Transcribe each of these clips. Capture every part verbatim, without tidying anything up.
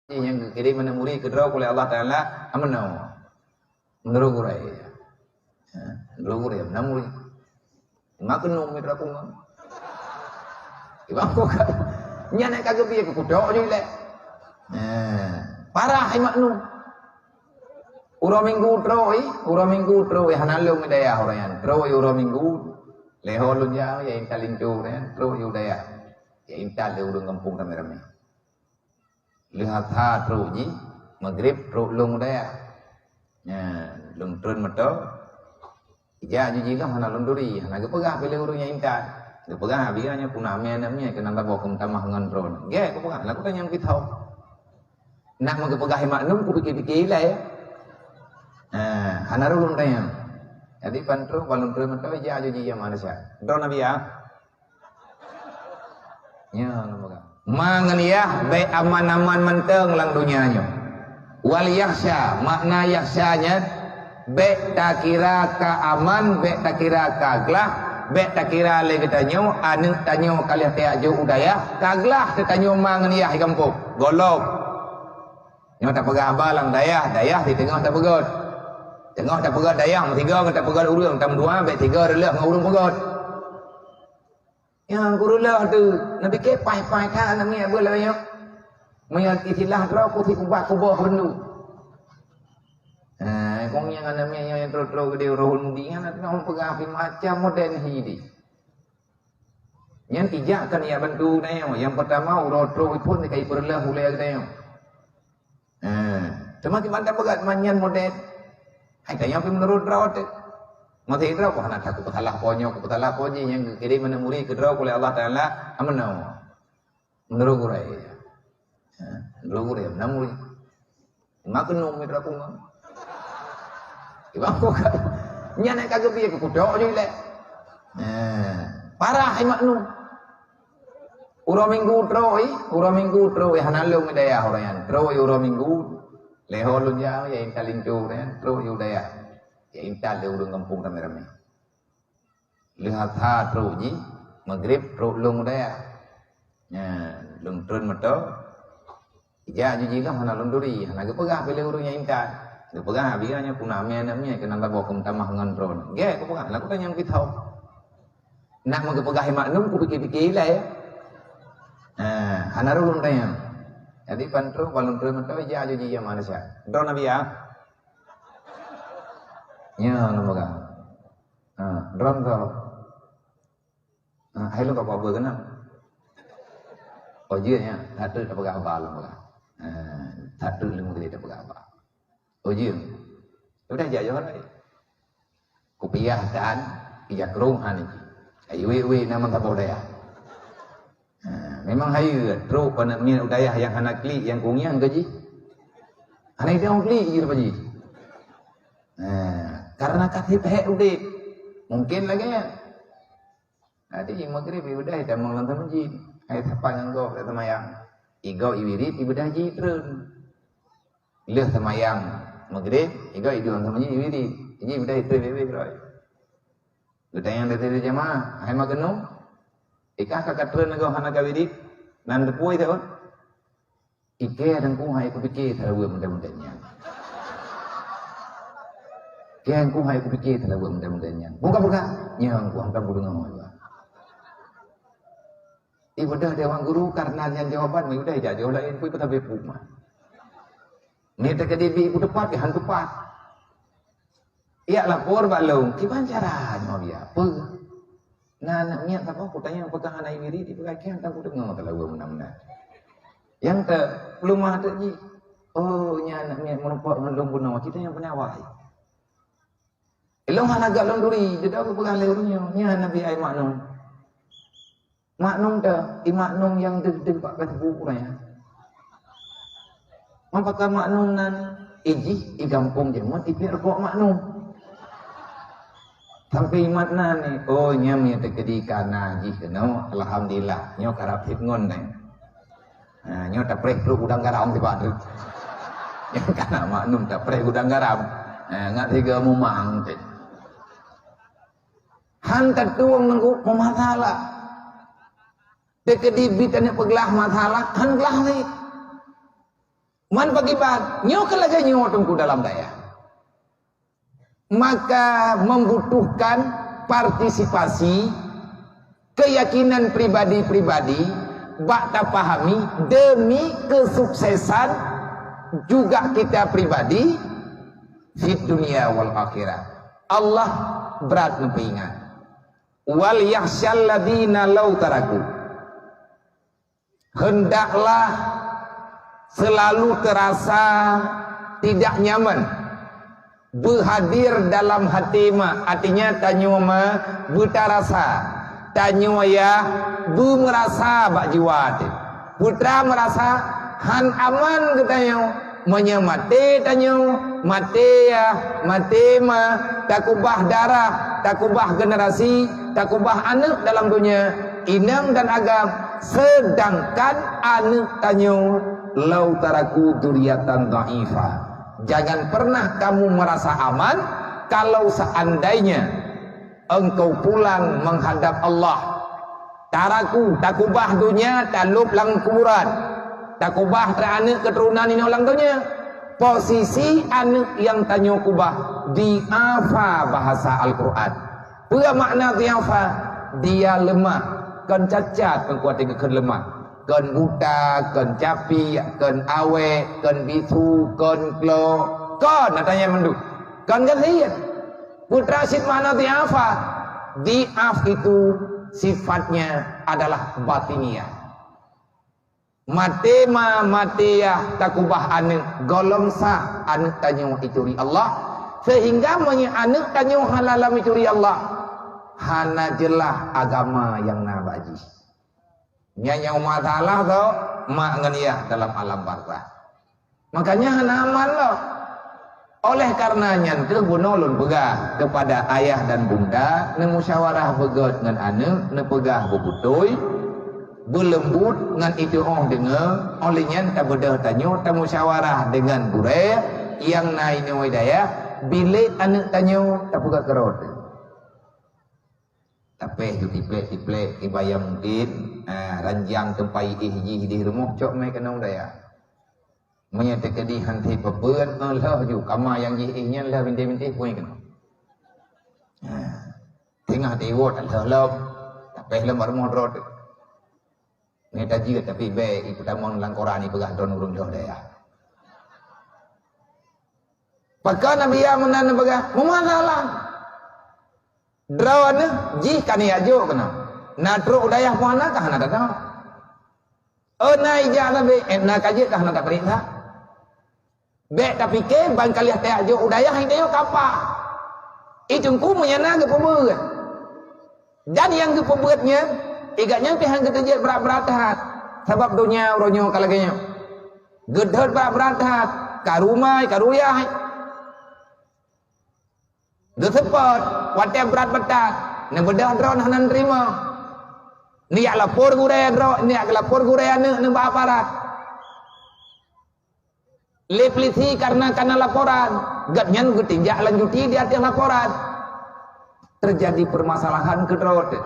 Nyang geukirém aneuk murit keudroe uleh Allah Taala, ameunong. Meunurot gurée. Ha, meunurot gurée, aneuk murit. Mak keunoe mitra pungan. Ibang bukan. Nyan ka geubie keu kutok jih lé. Ha, parah i Mak Nun. Uroe Minggu trok i, uroe Minggu trok i, hana lôn i dayah uroe nyan. Trok i uroe Minggu, lheuh lôn jak, ya intat linto uroe nyan, trok i u dayah. Ya intat lé ureuëng gampông ramé-ramé. Lheuh asha trok jih, Maghrib trok lôn u dayah. Nyan, lôn treun moto. Ijak ju jih lom hana lôn turi, hana geupeugah pih lé ureuëng nyang intat. Geupeugah abih nyan puna mé aneuk miet keunan taboh keu meutamah ngon droeneuh. Gét geupeugah, lagu tanyoe pitho. Nak meugeupeugah i Mak Nun kupike-pike ilée. Ha, hana rhot lôn tanyong. Jadi ban trok, ban lôn treun moto ijak ju jih nyang manusia. Droeneuh biya. Nyan lôn peugah. Ma ngon yah bék aman-aman mantong lam donya nyoe. Wal yakhsha, makna yakhsha nyan, bék takira ka aman, bék takira ka glah, bék takira lé geutanyoe aneuk tanyoe ka lheueh tajak jok u dayah, ka glah teuh tanyoe ma ngon yah i gampông. Gohlom. Nyoe tapeugah haba lam dayah, dayah di teungoh tapeugöt. Teungoh tapeugöt dayah, meusigoe ngon tapeugöt ureuëng, tameudua bék sigoe reuleueh ngon ureuëng peugöt. Nyang kureuloh tu, neupiké paih-paih that aneuk miet beuh lagée nyoe. Meunyoe istilah droe, kusi kubah kuboh beundu. Ha, kong nyang aneuk miet nyoe nyang troh-troh geude uroe udi, hana teupeugah pih macam modern hi di. Nyan ijak kan ya bantu na nyoe. Nyang peurtama uroe troh phon ka ipeureuloh ulée geutanyoe. Ha, teuma kiban tapeugah manyan model. Hai tanyoe pih meunurot droe teuh. Maksud droe, "Wah, na that kupeusalah po nyoe, kupeusalah po jih," nyang geukirém aneuk murit keudroe uleh Allah Taala, ameunong. Meunurot gurée. Ha, meunurot gurée, aneuk murit. Mak keunoe mitra pungan. Ibang bukan. Nyan ka geubie keu kutok jih lé. Ha, parah i Mak Nun. Uroe Minggu trok i, uroe Minggu trok i, hana lôn i dayah uroe nyan. Trok i uroe Minggu, lheuh lôn jak, ya intat linto uroe nyan, trok i u dayah. Ya intat lé ureuëng gampông ramé-ramé. Lheuh asha trok jih, Maghrib trok lôn u dayah. Nyan, lôn treun moto, ijak ju jih lom hana lôn turi, hana geupeugah pih lé ureuëng nyang intat. Geupeugah abih nyan puna mé aneuk miet keunan taboh keu meutamah ngon droeneuh. Gét geupeugah, lagu tanyoe pitho. Nak meugeupeugah i Mak Nun kupike-pike ilée. Ha, hana rhot lôn tanyong. Jadi ban trok, ban lôn treun moto ijak ju jih nyang manusia. Droeneuh biya. Nyan lôn peugah. Ha, droeneuh soe? Ha, hai lôn ka peugah beuh keunan. Oh jeuet nyan, that treuk tapeugah haba lôn peugah. Ha, that treuk lôn meuteulé tapeugah haba. Oh jeuet. Udah jak yoh lai. Kupiah dan ija krong han jih. Ai wék-wék na meusaboh dayah. Ha, memang hayeue trok paneuk miet u dayah nyang hana klik nyang kungiang keu jih. Hana idong klik jih leupah jih. Ha, karena ka sibuk udép. Mungkin lagée nyan. Jadi, Maghrib ibeudôh tamong lam masjid. Hai sapat ngon gob lam seumayang. Igob iwirit ibeudôh jitreun. Lheueh seumayang Maghrib, igob iduek lam masjid iwirit. Jadi ibeudôh itreun bebe keudroe. Geutanyong lé sidroe jamaah, "Hai Mak Keunoe, ikah ka katreun gob hana kawirit? Nan teupue teuh?" Ikée Teungku hai kupike talaweue muda-muda nyan. Ikée Teungku hai kupike talaweue muda-muda nyan. Buka-buka. Nyang ku hantom kudeungoe. Ibeudôh dewan guru karena nyan jawaban, ibeudôh ijak jaweueb laén, pui peutabe puma. Ni teukeudi bi ibu tepat, ihan tepat. Yak lapor bak lôn, kiban cara nyoe biya? Peue? Na aneuk miet saboh kutanyong peugah hana iwirit, ipeugah kian tan kudeungoe talaweue meunan-meunan. Nyang te peulumah teuk jih, "Oh, nyan aneuk miet meurumpok ngon lôn bunoe, kita nyang peunawai." Ilôn hana gak lôn turi, jeuet peugah lé ureuëng nyoe, "Nyan Nabi ai Mak Nun." Mak Nun teuh, i Mak Nun nyang deuh-deuh bak Facebook uroe nyan. Meupakat Mak Nun nan, i jih, i gampông jih, meunan ipiet rukok Mak Nun. Sampai i Mak Nun ni, oh, nyan meunyo teukeudi ka na jih keunoe, alhamdulillah, nyoe karab sit ngon nyan. Ha, nyoe tapreh trok gudang garam sibak tu. Nyan ka na Mak Nun tapreh gudang garam. Ha, ngat sigoe mumang tu. Han tatueng nunggu meumasalah. Teukeudi bi taneuk peuglah masalah, han glah lé. Man pakiban, nyoe keuh lagèe nyoe teungku dalam dayah. Maka membutuhkan partisipasi, keyakinan pribadi-pribadi, bak tapahami demi kesuksesan juga kita pribadi fid dunia wal akhirah. Allah brat neupeuingat. Wal yakhsyal ladzina lau taraku. Hendaklah selalu terasa tidak nyaman, beuhadir dalam hati ma, artinya tanyoe ma beutarasa, tanyoe yah beumeurasa bak jiwa teuh. Peue teuma meurasa han aman geutanyoe. Meunyoe maté tanyoe, maté yah, maté ma, takubah darah, takubah generasi, takubah aneuk dalam donya, inong dan agam, sedangkan aneuk tanyoe lau taraku dzurriatan dhaifah. Jangan pernah kamu merasa aman kalau seandainya engkau pulang menghadap Allah. Taraku, takubah donya, talôb lam kuburan. Takubah teuh aneuk keuturonan inong lam donya. Posisi aneuk nyang tanyoe kubah dhi'afa bahasa Al-Quran. Peue makna dhi'afa? Dia lemah, kon cacat, kon kuat geukheun lemah. Kon buta, kon capiek, kon awèk, kon bisu, kon klo, kon, na tanyoe mandum. Kon gasien. Peue teuma cit makna dhi'afa? Dhi'af itu sifatnya adalah batiniah. Maté ma, maté yah, takubah aneuk, gohlom sah aneuk tanyoe ituri Allah, sehingga meunyoe aneuk tanyoe hana lam ituri Allah, hana jeulaih agama nyang na bak jih. Nyan nyang masalah tho, mak ngon yah dalam alam barzakh. Makanya hana aman lom. Oleh karena nyan keuh bunoe lôn peugah kepada ayah dan bunda, neumusyawarah beugöt ngon aneuk, neupeugah beubeutôi, beuleumbut ngon itu'oh deungoe, oleh nyan tabeudôh tanyoe tamusyawarah deungon gurèe nyang na inoe dayah, bilék aneuk tanyoe tapeugah keurot. Tapéh ju tiplek-tiplek iba nyang mungken, ah, ranjang teumpat éh jih di rumoh cok mé keunong dayah. Meunyoe teukeudi han sép peubeuet, eh, lheueh ju kama nyang jih éh nyan lheueh bintéh-bintéh pui keunong. Ah, teungoh teuiwot lheueh lom, tapéh lom bak rumoh droe teuh. Nyoe tajeuet tapi bèk ipeutamong lam koran ipeugah droe ureueng lheueh dayah. Pakon Nabi ya meunan neupeugah, meumasalah. Droeneuh jih ka neujak jok keunoe. Na trok u dayah puana ka hana tatong. Oh, na ijak sabe, eh, na ka jeuet ka hana tapeuriksa. Bèk tapike ban ka lheueh tajak jok u dayah, i dayah kapa. I teungku meunyan na geupeubeuet. Dan nyang geupeubeuet nyan, i gobnyan pih han geuteujeuet brat-brat that. Sabab donya uroe nyoe ka lagèe nyoe. Geudhôt brat-brat that, ka rumai, ka ruyah. Geuseupôt, watèe brat beutat, neubeudôh droeneuh hana neuteurimong. Neujak lapor gurèe droe, neujak lapor gurèe aneuk neuh bak aparat. Lé polisi karena kana laporan, gobnyan geutindak lanjuti di ateueh laporan. Teujadi peumasalahan keudroe teuh.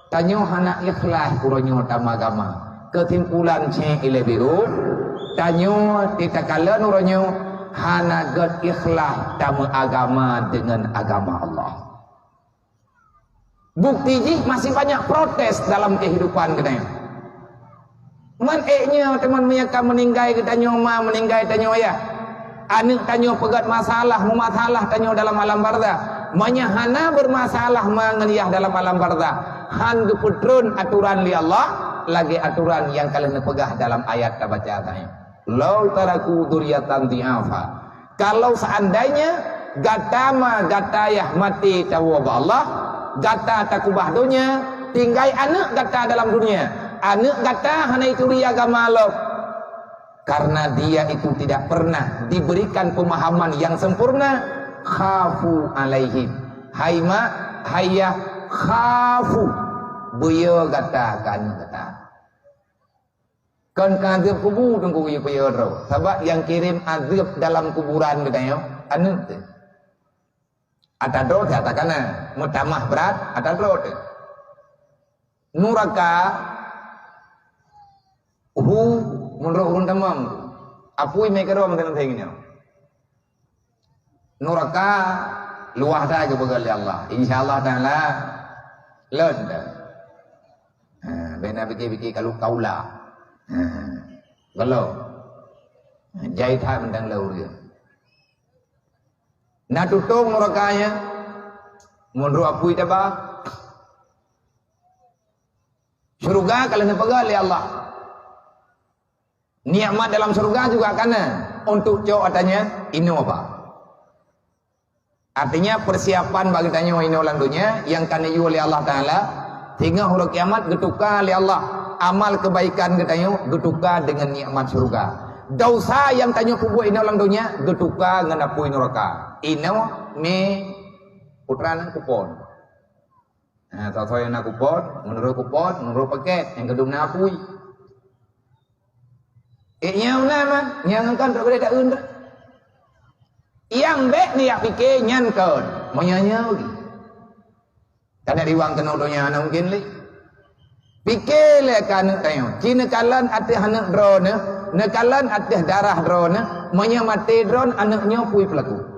Tanyoe hana ikhlas uroe nyoe tameuagama. Keusimpulan cit ilèe biru, tanyoe di takalon uroe nyoe hana gèt ikhlas tameuagama deungon agama Allah. Bukti jih masih banyak protes dalam kehidupan geutanyoe. Man ék nyoe teuma meunyoe ka meuninggai geutanyoe ma, meuninggai tanyoe yah. Aneuk tanyoe peugöt masalah, meumasalah tanyoe dalam alam barzakh. Meunyoe hana beurmasalah ma ngon yah dalam alam barzakh, han geupeutreun atoran lé Allah lagèe atoran nyang ka lheueh neupeugah dalam ayat tabaca tadi. "Lau taraku dzurriatan dhi'afa." Kalau seandainya gata ma gata yah maté tawoe bak Allah, gata takubah donya, tinggai aneuk gata dalam dunia. Aneuk gata hana ituri agama lom. Karena dia itu tidak pernah diberikan pemahaman yang sempurna, khafu alaihim. Hai mak, hai yah, khafu. Beuyo gata keu aneuk gata. Kon keu azeueb kubu teungku geuyue peuyeuh droe. Sabab nyang kirém azeueb dalam kuburan geutanyoe aneuk teuh. Ata droe teuh ata kana, meutamah brat ata droe teuh. Nuraka hu meunurot ureueng tamong. Apui mé keudroe mantong-mantong nyoe. Nuraka luwah that geupeugah lé Allah. Insya Allah Taala lôn dah. Ha, bèk na pike-pike kalu kaula. Ha, gelo. Jai that mantong lôn ureueng. Na tutong nuraka nyan. Mundur apui taba. Syurga ka lheueh neupeugah lé Allah. Nikmat dalam syurga juga kana untuk cok atanya inoe ba. Artinya persiapan bagi tanyoe inoe lam dunia yang ka neuyue oleh Allah Taala, singoh uroe kiamat geutuka lé Allah amal kebaikan geutanyoe geutuka dengan nikmat syurga. Dosa yang tanyoe peubuet inoe lam dunia geutuka ngon apui nuraka. Inoe mé putra nan kupon. Ha, soe-soe nyang na kupon, meunurot kupon, meunurot paket, nyang keudum na apui. Eh, nyang na mah, nyang kon trok keudeh taeun dah. Nyang bèk ni yak pike nyan kon, meunyoe nyoe lagi. Kada riwang keunoe donya na mungkin lé. Pike lé ka aneuk tanyoe, ci neukalon ateueh aneuk droeneuh, neukalon ateueh darah droeneuh, meunyoe maté droeneuh aneuk nyoe pui peulaku.